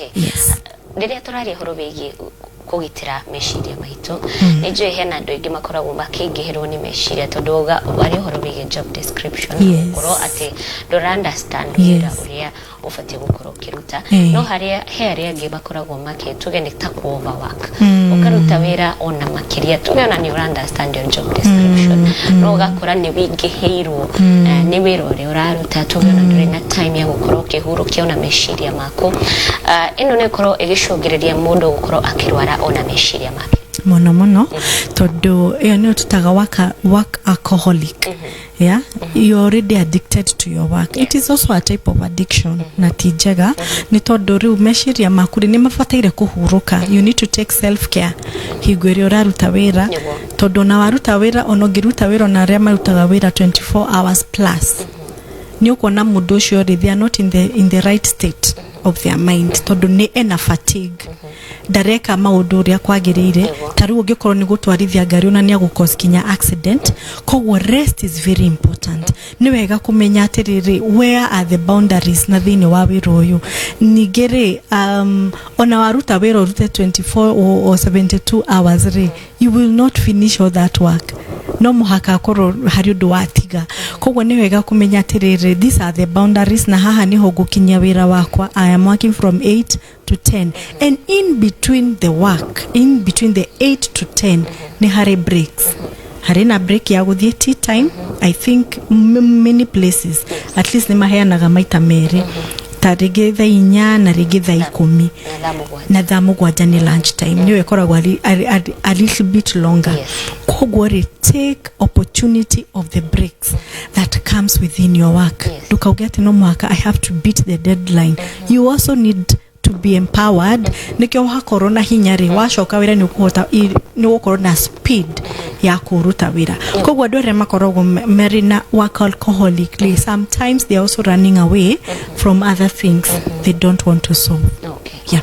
Yes. Rĩrĩa tũraria ũhoro wĩgiĩ kũgitĩra meciria maitũ, nĩ njũĩ hena andũ aingĩ makoragwo makĩingĩhĩrwo nĩ meciria tondũ wauga waria ũhoro wĩgiĩ job description, gũkorwo atĩ ndũra understand wĩra ũrĩa ũbatiĩ gũkorwo ũkĩruta. No harĩa he arĩa angĩ makoragwo makĩ, tuge nĩ ta ku overwork, ũkaruta wĩra ona makĩria, tuge ona nĩ ũra understand your job description, no ũgakora nĩ wĩingĩhĩirwo nĩ wĩra ũrĩa ũraruta, tuge ona ndũrĩ na time ya gũkorwo ũkĩhurũkia ona meciria maku. Ĩno nĩ ĩkorwo ĩgĩcũngĩrĩria mũndũ gũkorwo akĩrwara ona meciria make. Mũno mũno, tondũ ĩyo nĩyo tũtaga work alcoholic. Yeah, you're already addicted to your work. It is also a type of addiction na ti njega, nĩ tondũ rĩu meciria maku rĩ, nĩ mabataire kũhurũka. You need to take self care hingo ĩrĩa ũraruta wĩra, tondũ ona waruta wĩra, ona ũngĩruta wĩra, ona arĩa marutaga wĩra 24 hours plus, nĩ ũkuona mũndũ ũcio rĩ, they are not in the right state of their mind, tondũ nĩ ena fatigue, ndareka maũndũ ũrĩa kwagĩrĩire. Ta rĩu ũngĩkorwo nĩ gũtwarithia ngari, ona nĩ agũcause kinya accident. Koguo rest is very important. Nĩ wega kũmenya atĩrĩrĩ, where are the boundaries na thĩinĩ wa wĩra ũyũ. Ningĩ rĩ, ona waruta wĩra, ũrute 24 or 72 hours rĩ, you will not finish all that work. No mũhaka akorwo harĩ ũndũ watiga. Koguo nĩ wega kũmenya atĩrĩrĩ, these are the boundaries, na haha nĩho ngũkinyia wĩra wakwa. I am working from 8 to 10, and in between the work, in between the 8 to 10, nĩ harĩ breaks, harĩ na break ya gũthiĩ tea time. I think many places at least nĩ maheanaga maita merĩ, ta rĩngĩ thaa 4 na rĩngĩ thaa 10. Na thaa 7. Na thaa 7 nĩ lunch time, nĩyo ĩkoragwo a little bit longer. Koguo rĩ, take opportunity of the breaks that comes within your work. Ndũkauge atĩ no mũhaka I have to beat the deadline. You also need to be empowered, nĩkĩo wakorwo na hinya rĩ, wacoka wĩra nĩ ũkũhota, nĩ ũgũkorwo na speed ya kũruta wĩra. Koguo andũ arĩa makoragwo marĩ na work alcoholic rĩ, sometimes they are also running away from other things they don't want to solve.